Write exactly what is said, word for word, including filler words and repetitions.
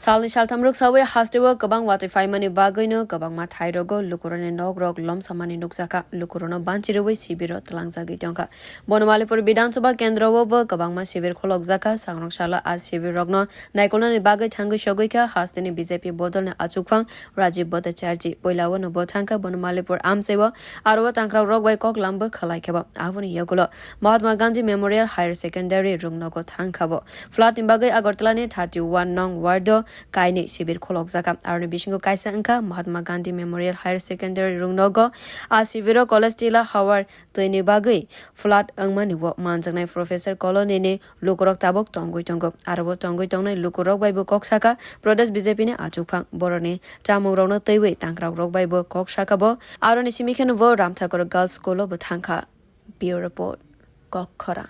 Salni saltham rwksawi hasteo kwbang watwi phaimani bagwino kwbangma thairogo lukurokni nokrok lomsamani nukjakha, lukurokno banchirwi sibiro tlangjagwi tongkha. Bonomalipur Bidhan Sabha kendro-o bo kwbangma sibir khulokjakha, sangrong salo a sibirrokno naikolnani bagwi thangwi sogwi kha hasteni B J P bodolni achukphang Rajiv Bhattacharjee. Puilao no bo thangkha Bonomalipur amchaio, aro o tangkrakrok bai kok lambo khwlai kha bo. Aboni yagulo Mahatma Gandhi Memorial Higher Secondary rungnogo thangkha bo. Flood ni bagwi Agartala ni thirty one nong ward o kainwi sibir khulokjakha. Aroni bisingo kaisa wngkha Mahatma Gandhi Memorial Higher Secondary rungnogo. A sibiro college tila hawar twini bagwi flood wngmani o manjaknai Professor Colony ni lukurok tabuk tongwi tongo. Aro o tongwi tongnai lukurok bai bo kok saka Pradesh B J P ni achukphang. Boroni chamungrokno twiwi tangkrakrok bai bo kok saka bo. Aroni simi kheno bo Ramthakur Girls School o bo thangkha. Bureau Report, Kok Khorang.